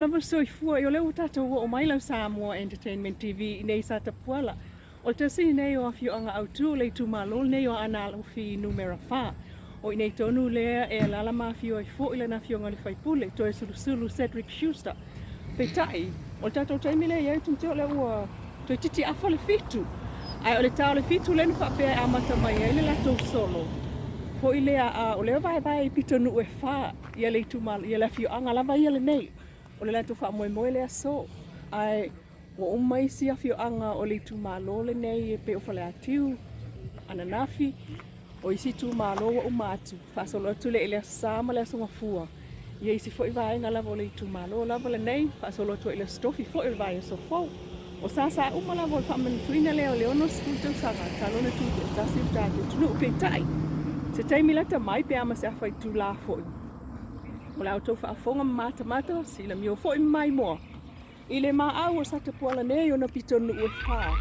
Lava le soifua, o lea ua tatou oo mai lau Samoa Entertainment TV i nei Satapuala. O le tasi lenei o afioaga autu o le itumalo lenei o Aana Alofi Numera 4. O i inei tonu lea e alaala ma afio ai foi lana afioga i le faipule, Toeolesulusulu Cedric Schuster. Peitai, o le tatou taimi lea e i ai Timoteo o lea ua toeitiiti afa le 7. Ae o le ta o le 7 lea na faapea e amata mai ai le latou solo foi lea, a o lea e vaevae i pitonuu e 4 ia le itumalo, ia le afioaga lava ia lenei. O le latou faamoemoe le aso. Ae ua uma isi afioaga o le itumalo lenei e pei o Faleatiu, Ananafi, o isi itumalo ua uma atu, faasolo atu lea i le Aso Sa ma le Aso Gafua. Ia isi foi vaega lava o le itumalo lava lenei, faasolo atu ai i le Aso Tofi foi o le vaiaso fou. O Sasa uma lava o le faamanatuina lea o le 60 tausaga talu ona tutoatasi le tatou atunuu. Peitai, se taimi lata mai pe a ma se afa itula foi, o la outou faafofoga ma matamata, silamio foi ma maimoa i le maau o Satapuala nei ona pitonuu e fa.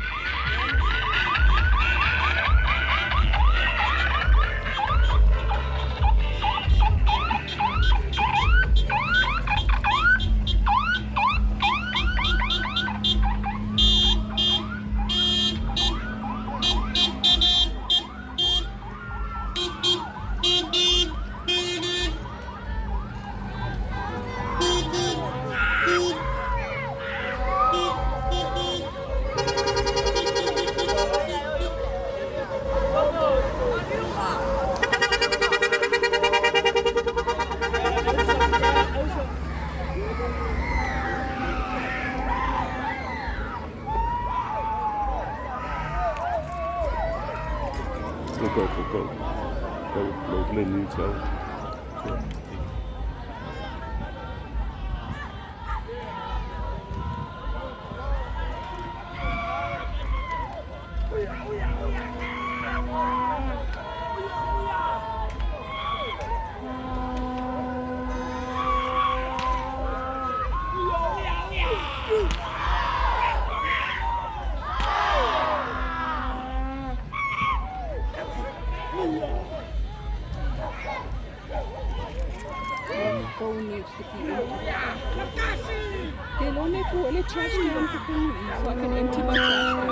Go, go, go, go. Go, go, go, go. Ke lone pu le trash can ko kuni so I can empty my trash can.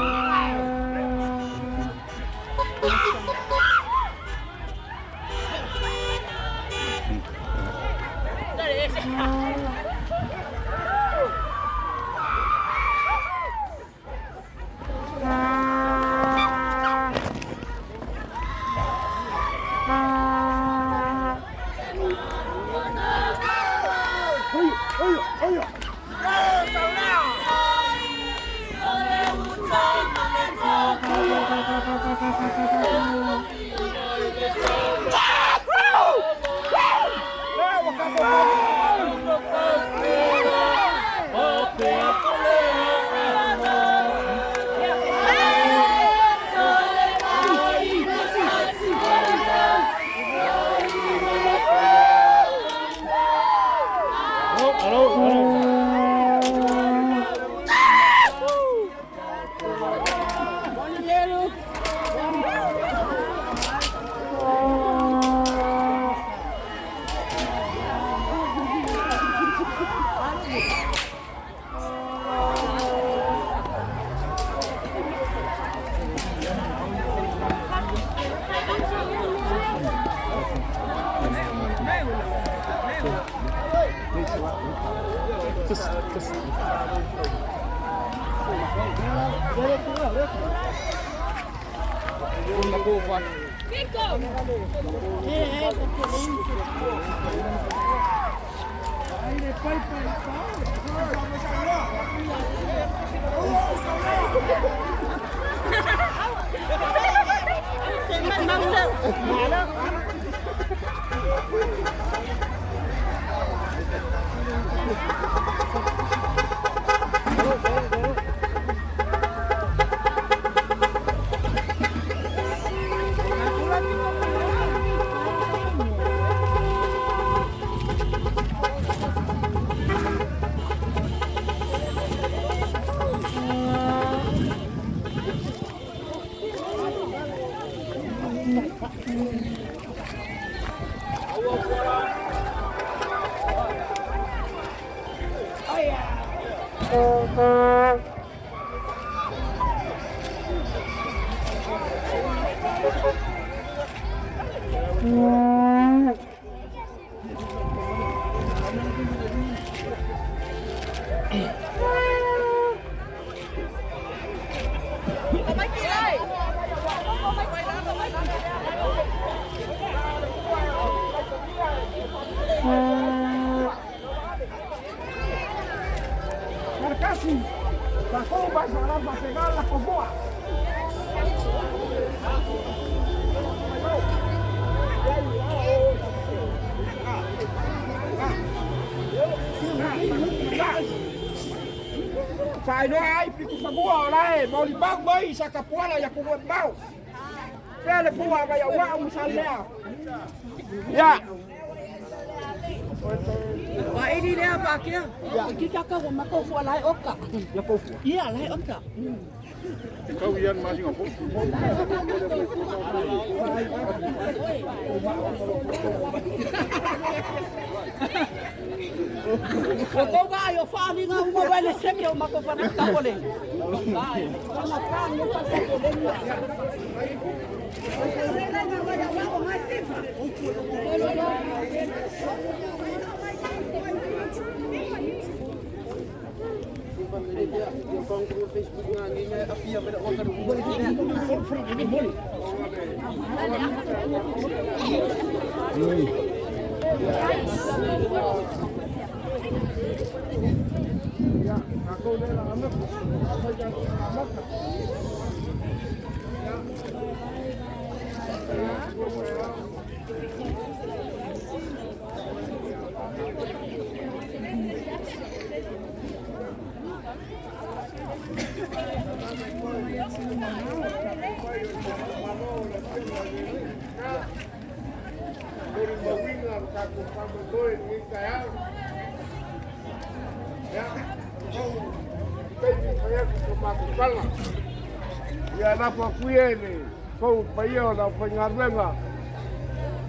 Ia lafo atu ia i le tou paia o le aufaigaluega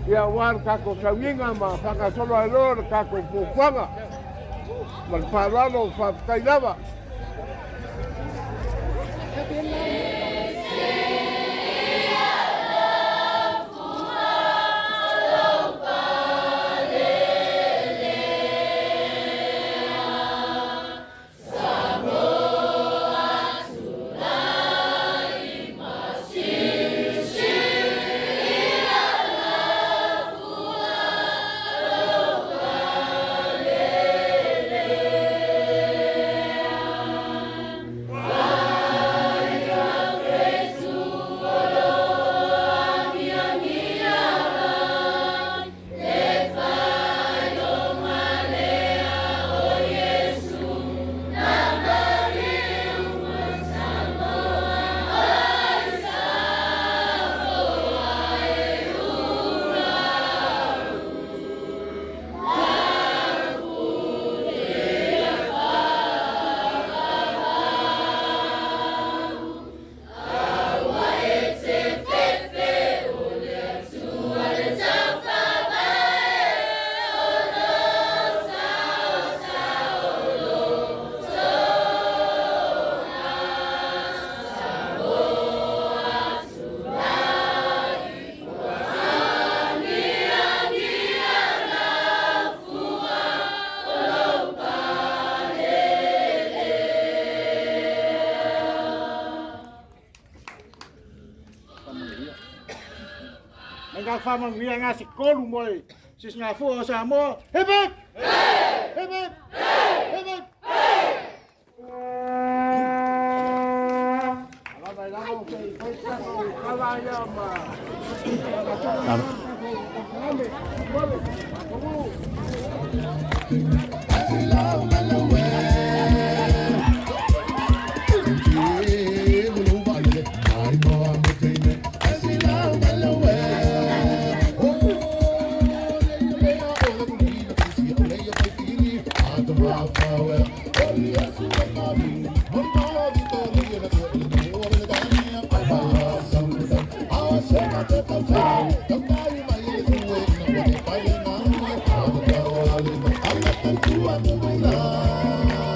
ia aua le tatou sauniga ma faagasolo ai loa le tatou fuafuaga. Ma le faaaloalo, faafetai lava. Nga whamanuia ngā se kolu mo le sis ngā fua o Samoa. Hip hip! Hip hip! Hip hip! Thank you.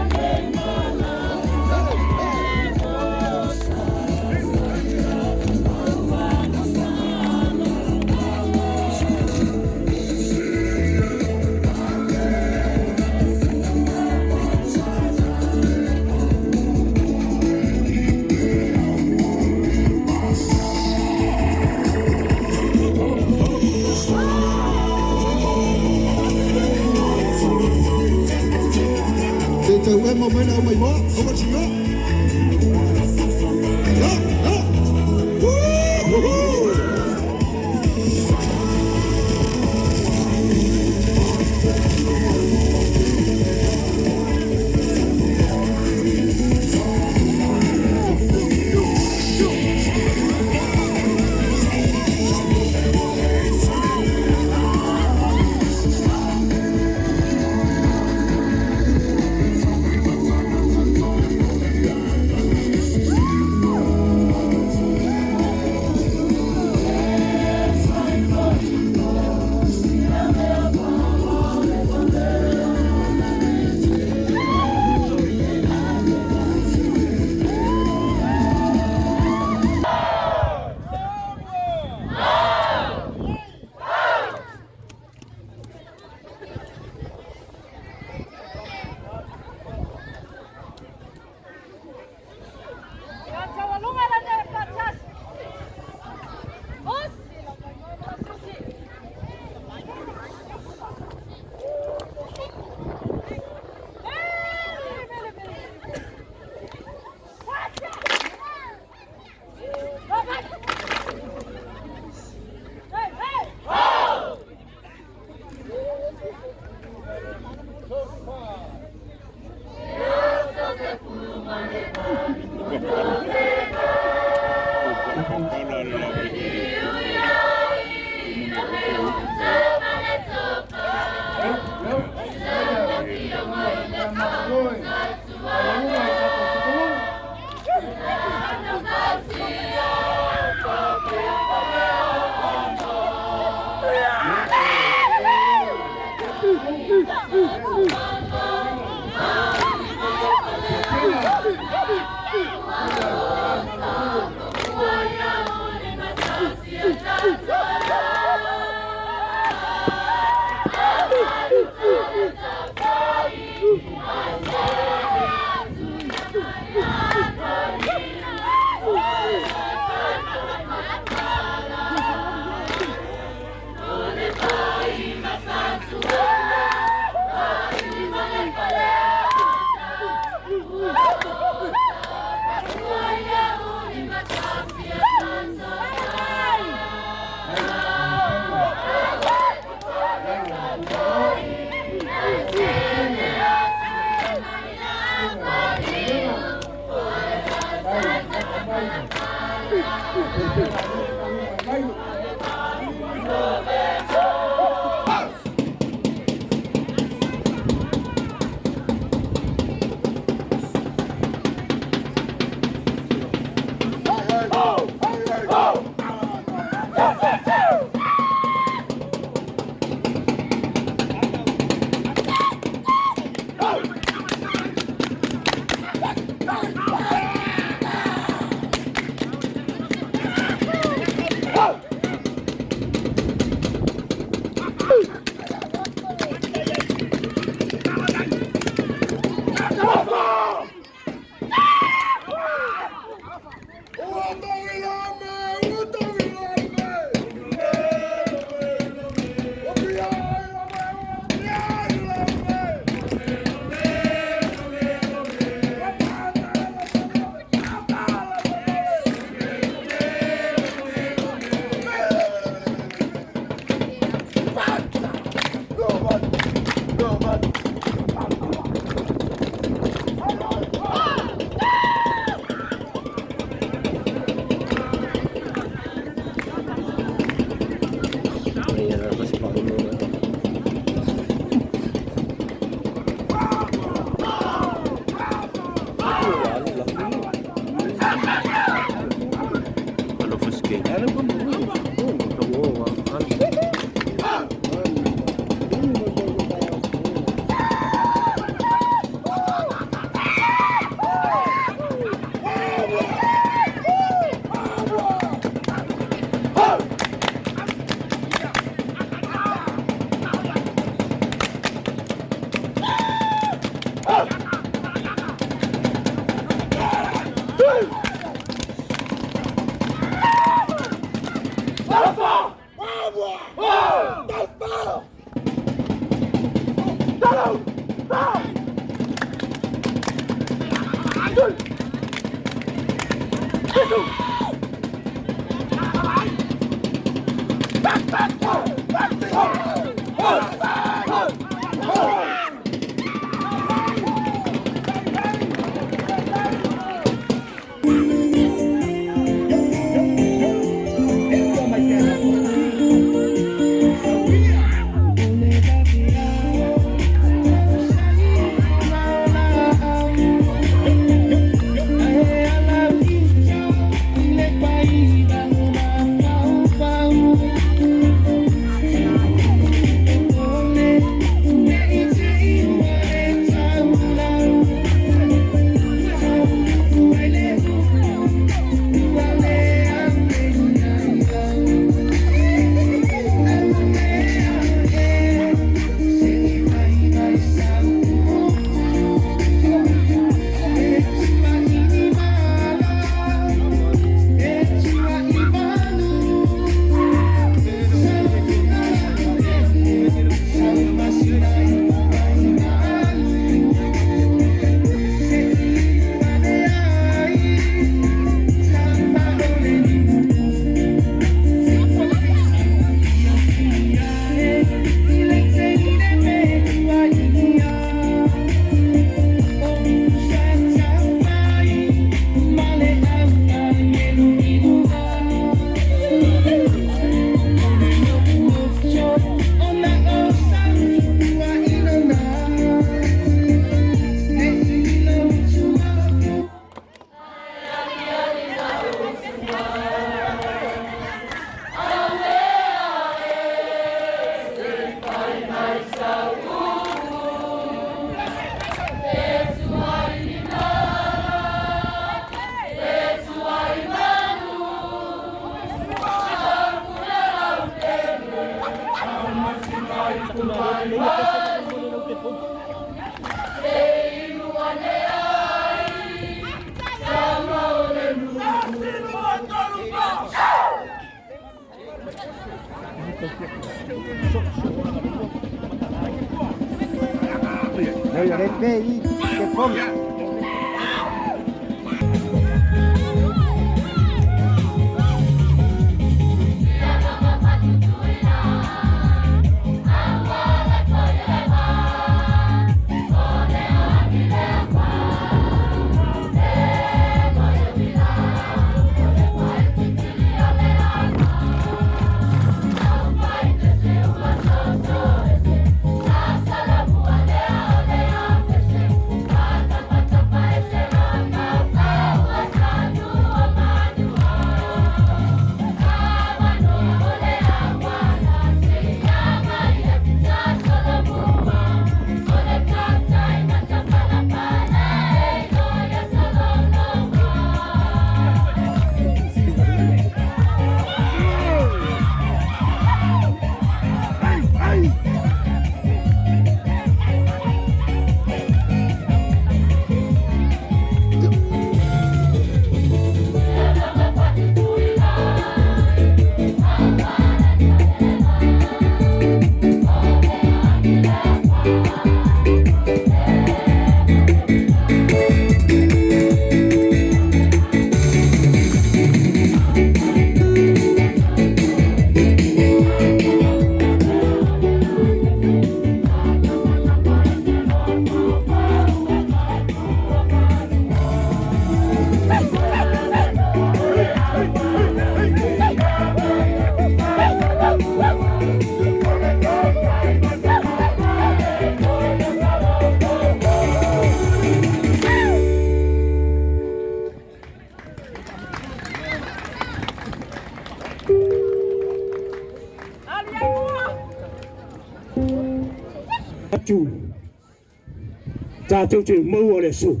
Tatou te maua le aso.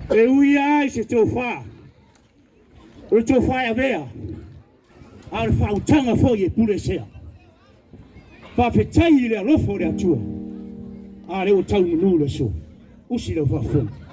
E ui lava i se tofa, o le tofa e avea, a o le faautaga foi e puleesea. Faafetai i le alofa o le Atua, a lea ua tau i manu le aso. Usi lau faafofoga.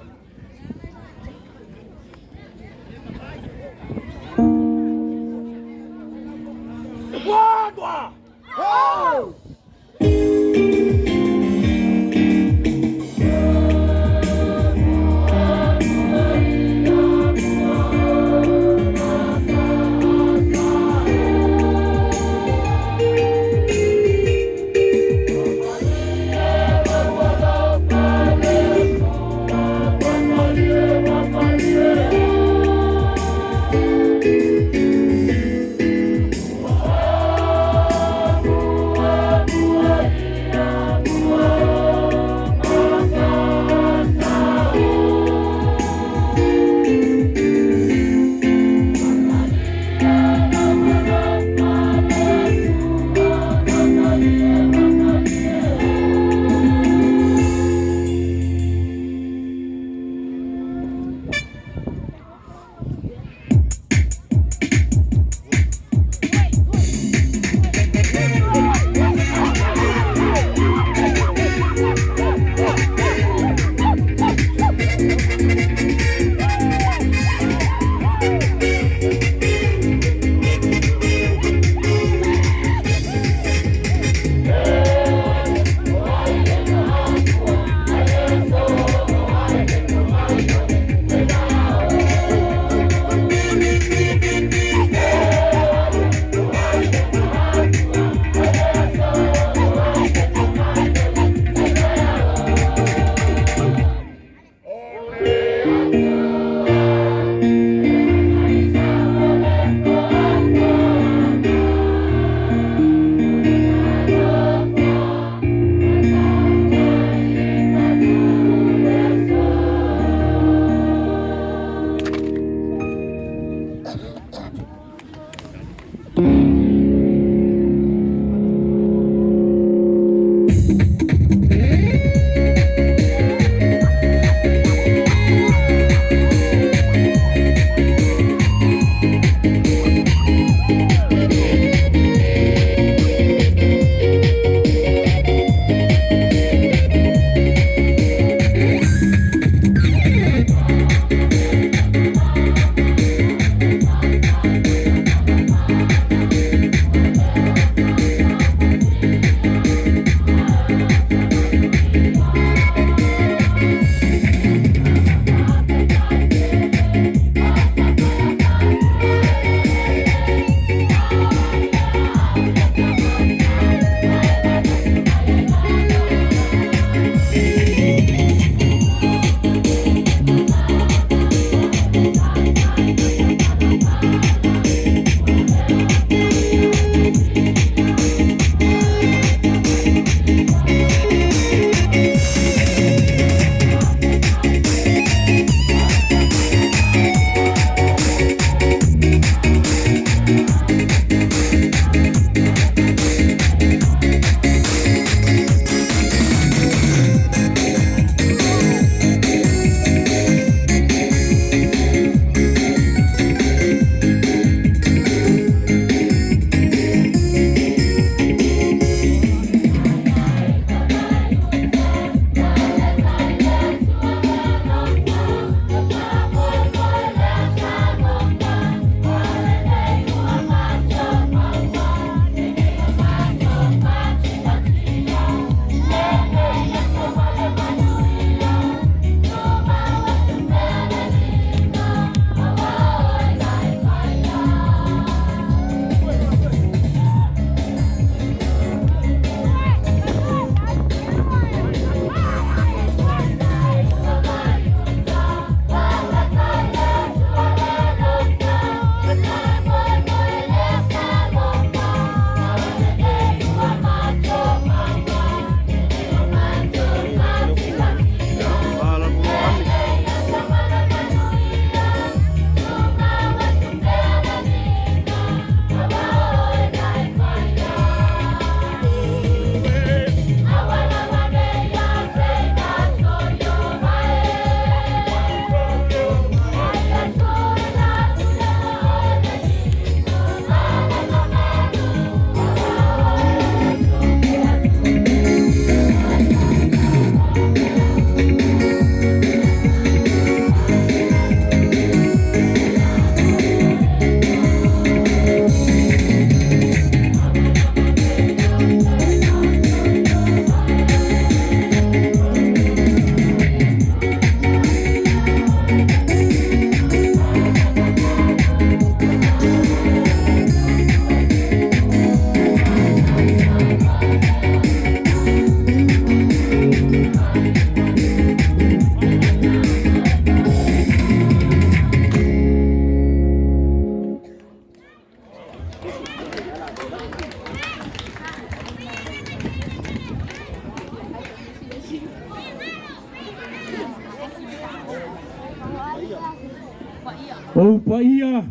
Ou paia,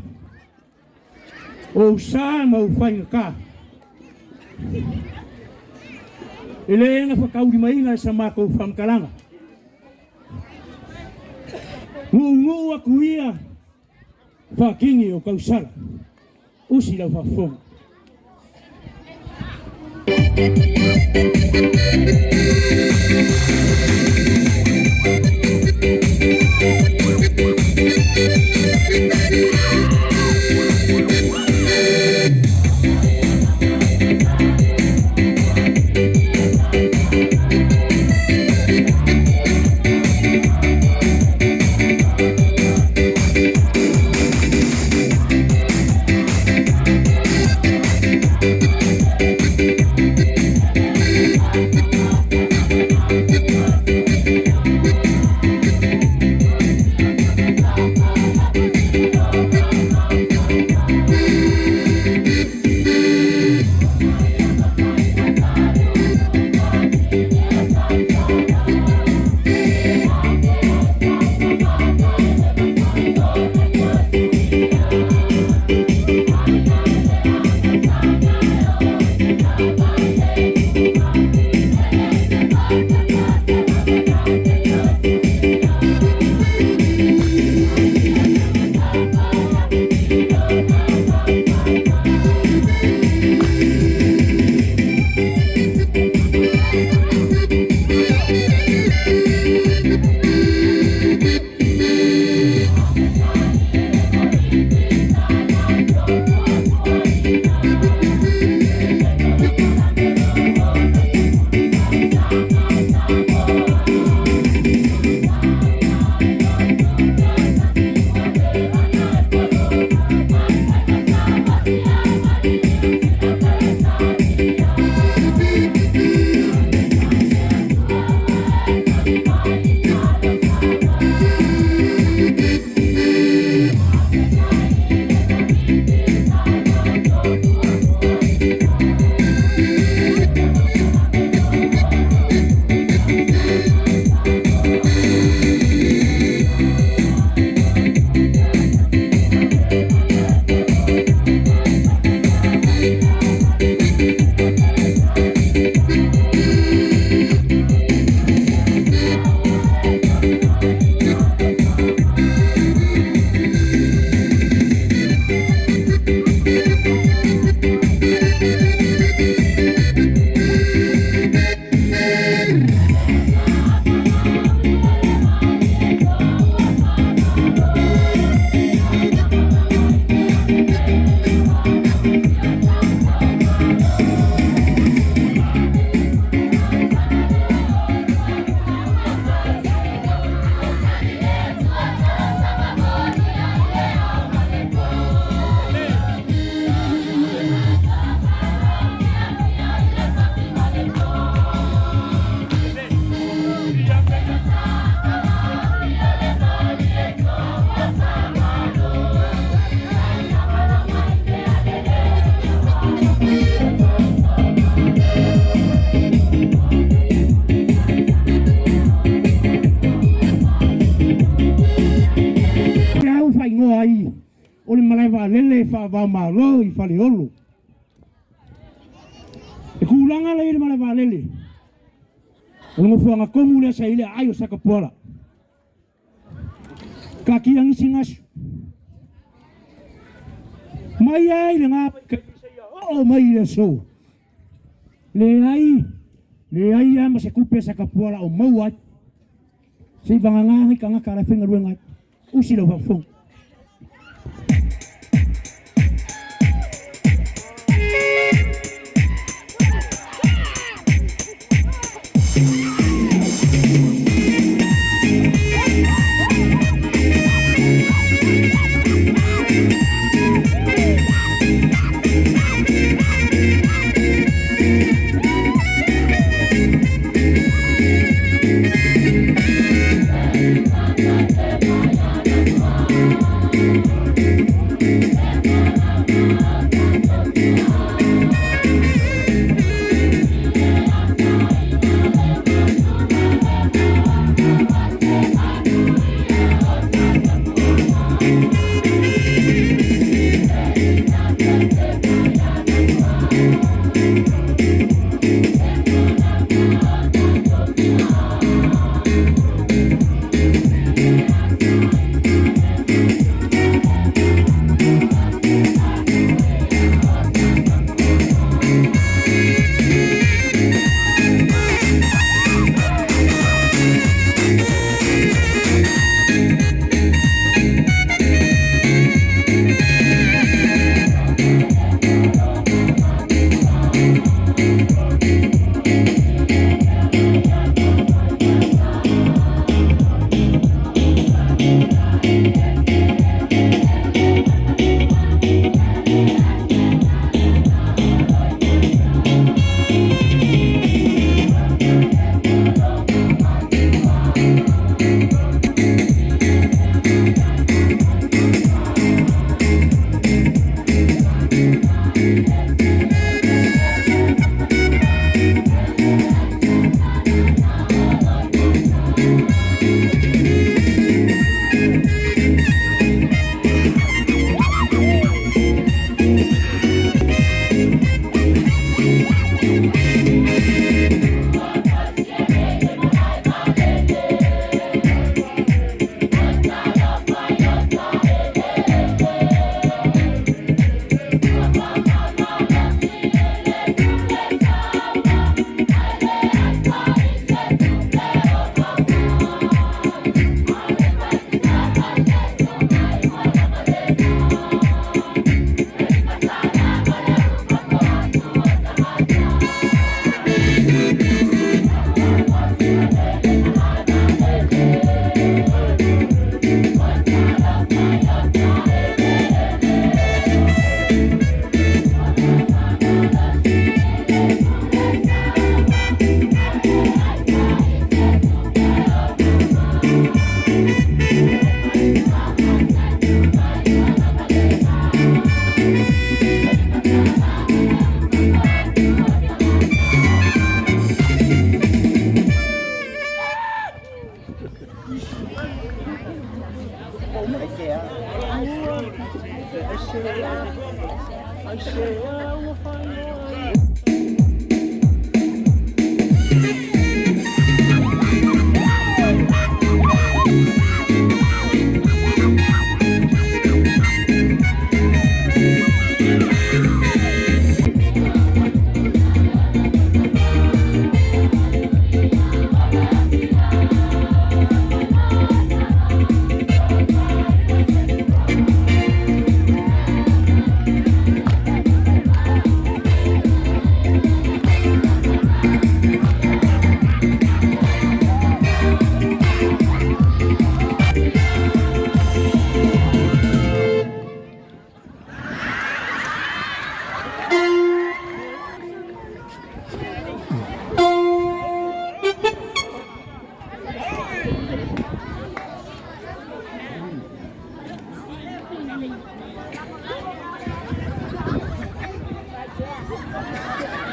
ou sa ma ou faigata. E le gafataulimaina e sa matou faamatalaga. Nuunuu atu ia faakini o tausala. Usi lau faafofoga. Te au faaigoa ai o le malae vaalele faava-o-Malo i Faleolo. E kulaga lea i le malae vaalele, o le nofoaga tonu lea sa i ai le aai o Satapuala. Taatia nisi gasu. Mai ai lena vaitaimi seia oo mai i le aso. Leai, leai lava ma se tupe a Satapuala o maua ai. Se i vagana nei tagata la e faigaluega ai. Usi lau faafofoga.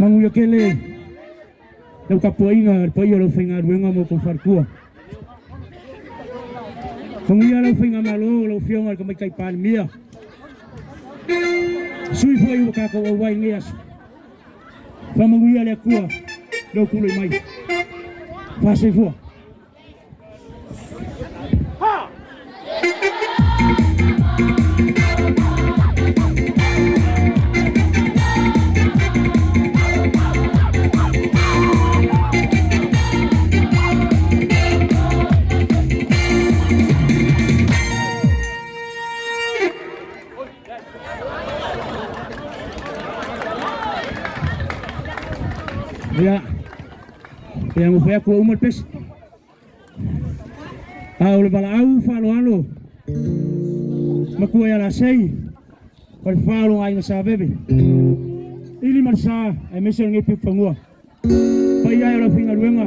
Manuia tele lau tapuaiga le paia o le aufaigaluega ma outou faletua. Manuia lau faigamalo lau Afioga i le Tamaitai Palemia, sui foi ua tatou auai i lenei aso. Faamanuia le Atua lou tulai mai. Faasoifua. Ia, ia mo fai atu ua uma le pese. A o le valaau faaaloalo matua ia Lasei, o le fa o lona aiga Sa Veve, ili ma le sa aemaise o lenei piufanua. Paia ai o le aufaigaluega.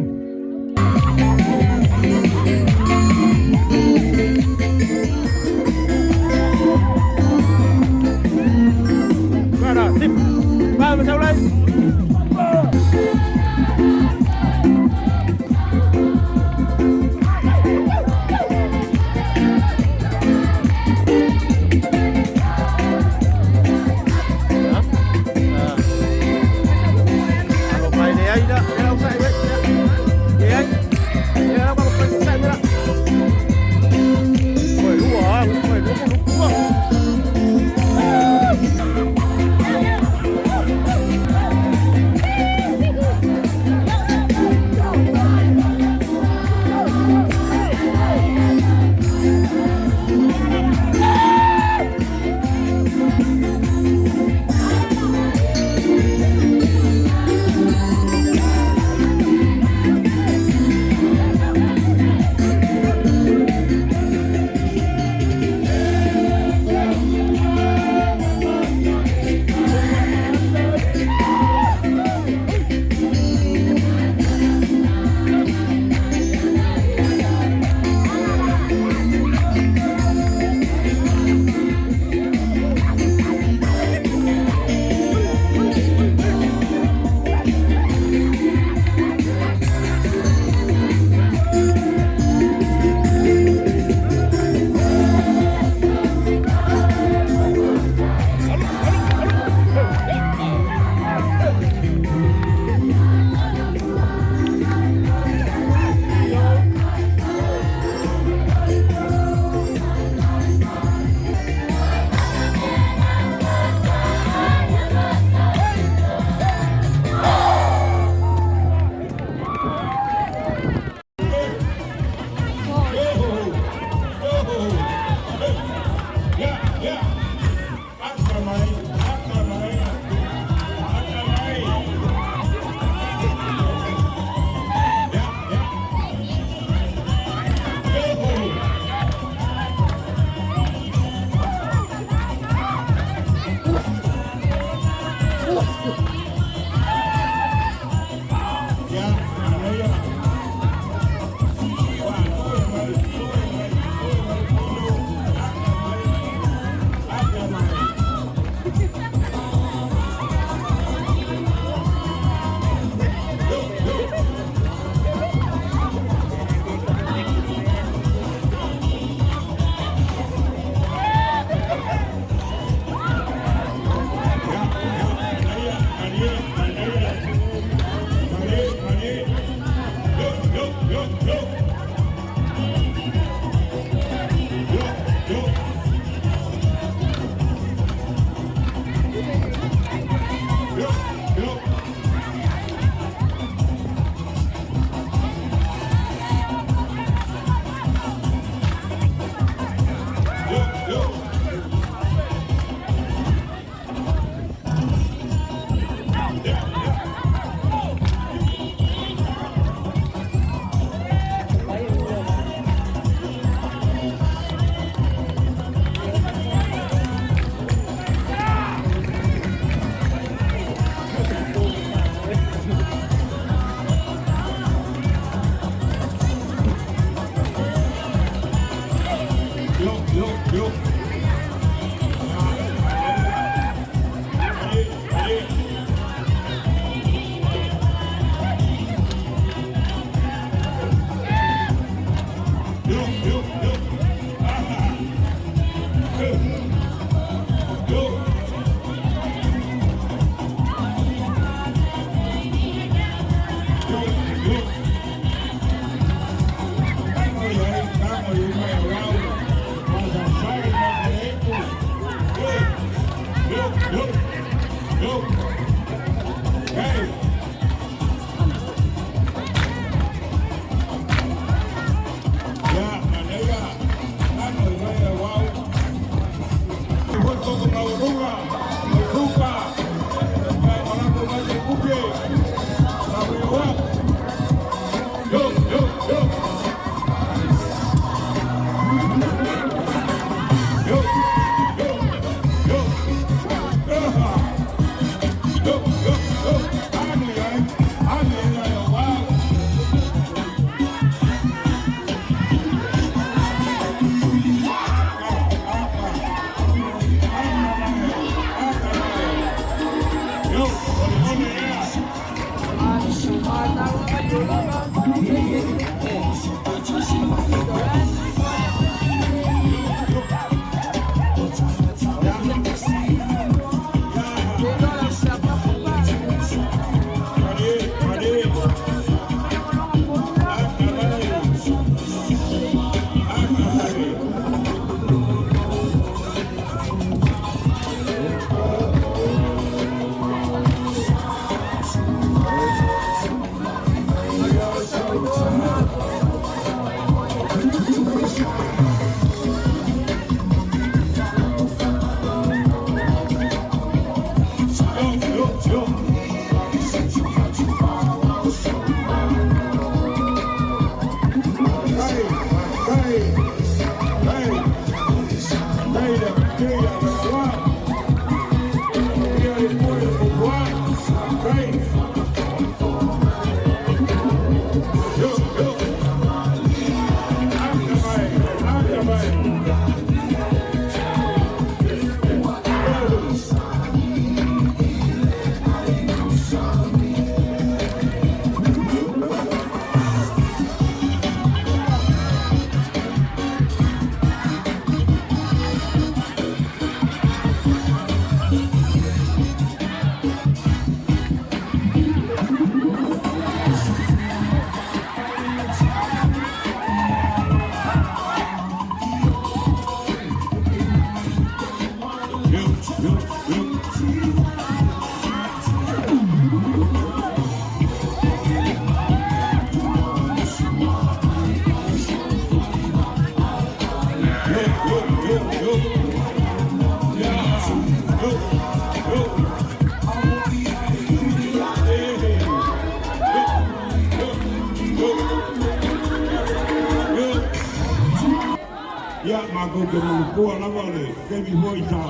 Ia, matou te manukua lava le taimi foi sa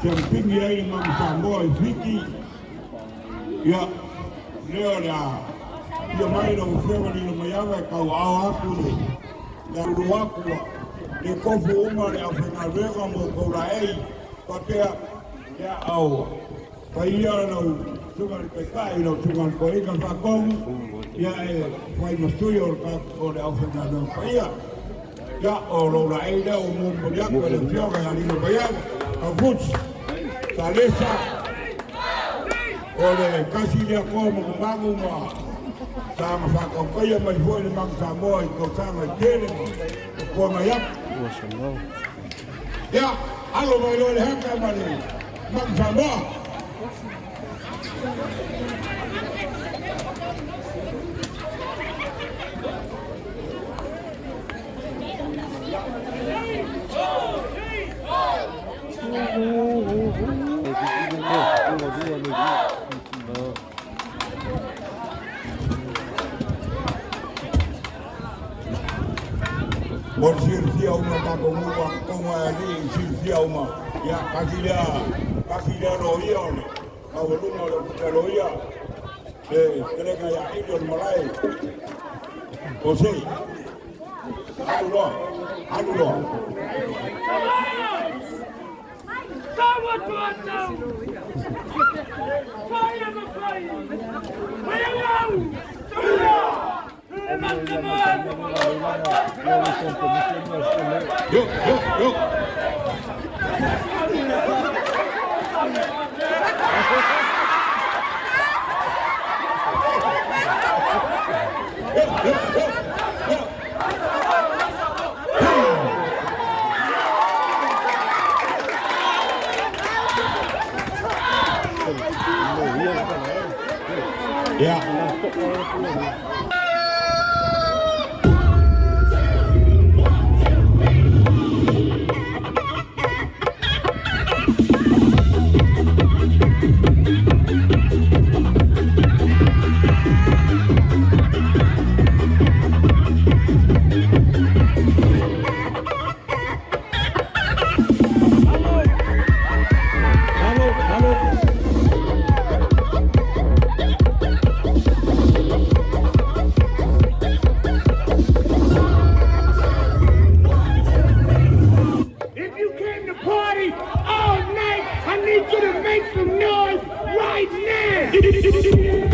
siamupini ai le Manu Samoa i Fiti. Ia, lea o le a fia mai lau Afioga Lilomaiava e tauaao atu le le ulu atu le tofu uma le aufaigaluega mo tou laei faapea ia au paia lau Susuga i le Taitai, lau Susuga i le Toeaina Faatonu, ia e fai ma sui o le o le aufaigaluega paia. Ia, o lou laei lea ua molimoli atu e le Afioga ia Lilomaiava Taufusi Salesa, o le tasi lea toa magumagu ma saga faatautaia mai foi le Magu Samoa i tausaga e tele ma toa mai atu. Ia, alo mai loa le haka ma le Magu Samoa. Mo le silafia uma e tatou nuu atotoga e alii i silafia uma, ia, tasi lea, tasi lea loia o le maualuga o le Ofisa Loia, le fetalaiga ia Ili o le malae o Sei. Alu loa. Alu loa. Yo, yo, yo. Yeah. Alo, alo. If you came to party all night, I need you to make some noise right now.